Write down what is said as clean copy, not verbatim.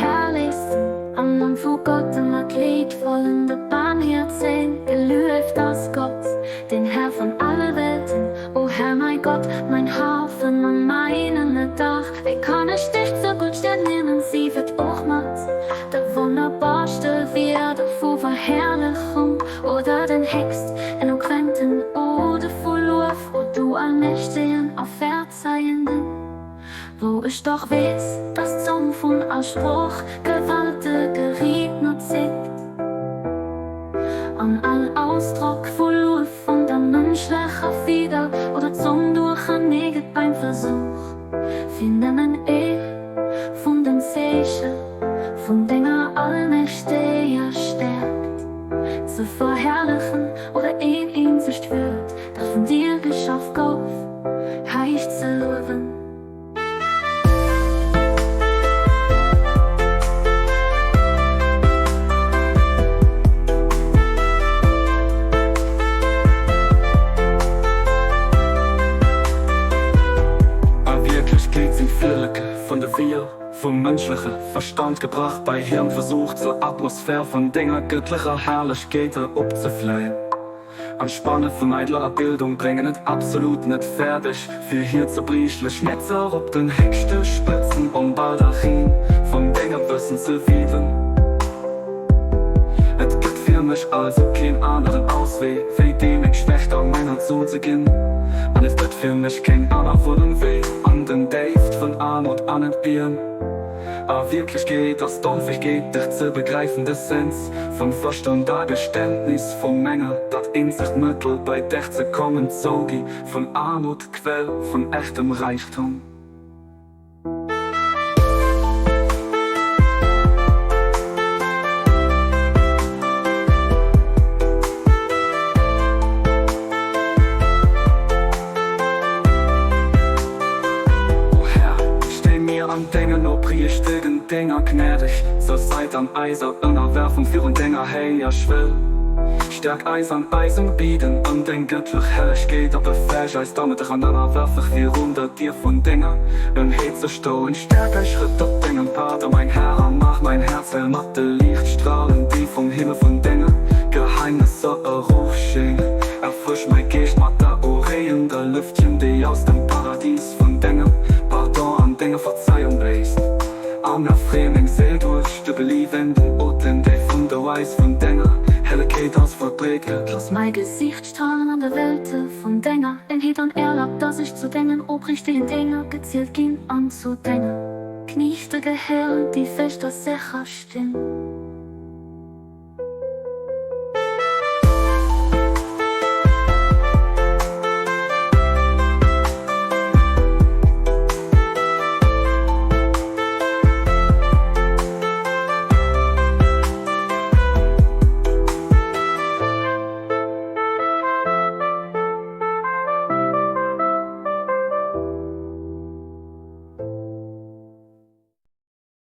herrlichsten am Land vu Gott, mat leedvollen de Barmherzeng. Gelueft ass Gott, den Herr von alle Welten, o Herr mei Gott, mein Hafen an meinen Dach. Wéi kann ech dech zur Guttstad nennen? Si wëtt och mat de wonnerbarste Wierder vu Verherrlechung oder den héchst eloquenten Ode vu Luef, O du Allmächtegen a Verzeihenden, wou ech dach weess, dass d'Zong vun all Sprooch gewaltege Riedner zéckt an all Ausdrock vu Luef vun der mënschlecher Fieder oder Zong duerchernee gëtt beim Versuch, fir nëmmen ee vun den Zeeche vun denger allmächteger Stäerkt ze verherrlechen oder een eenzegt Wuert, dat vun dir geschaf gouf, heich ze luewen. A Wierklechkeet sinn d'Virlécke vun de Weeër vum mënschleche Verstand gebrach bei hirem Versuch, zur Atmosphär vun denger gëttlecher Herrlechkeet eropzefléien. An d'Spanne vun eideler Abildung bréngen et absolut net fäerdeg, fir hir zerbriechlech Netzer op den héchste Spëtzen om Baldachin vun dengem Wëssen ze wiewen. Et gëtt fir mech also keen aneren Auswee, wéi dee meng Schwächt a menger Zon ze ginn, an et gëtt fir mech keng aner Wunneng wéi an den Déift vun Aarmut an Entbieren. A Wierklechkeet ass d'Onfähgkeet dech ze begräifen d'Essenz vum Verstand a Geständnis vum Menger, dat eenzegt Mëttel bei dech ze kommen, d'Zougi vun Aarmut, d'Quell vun echtem Räichtum. O Här, Stéi mir an dengen opriichtegen Dénger gnädeg zur Sait an eiser Ënnerwerfung virun denger héijer Schwell. Stäerk eis an eisem Bieden an deng gëttlech Hellegkeet a befäeg eis damit eran ënnerwerfeg virun der Dier vun denger Ënheet ze stoen. Stäerk eis Schrëtt op dengem Pad, o mäin Här, a maach mäin Häerz hell mat de Liichtstrahlen, déi vum Himmel vun denge Geheimnesser erofschéngen. Erfrësch mäi Geescht mat der ureeënder Lëftchen, déi aus dem Paradis vun dengem Pardon an denger Verzeiung bléist, an erfree meng Séil duerch de beliewenden Otem, dee vun der Weis vun denger Hellegkeet aus verbreet gëtt. Looss mäi Gesiicht strahlen an der Welte vun denger Enheet an erlab, dass ech zu dengen opriichtegen Dénger gezielt ginn an zu denge Kniechte gehéieren, déi fest a sécher stinn.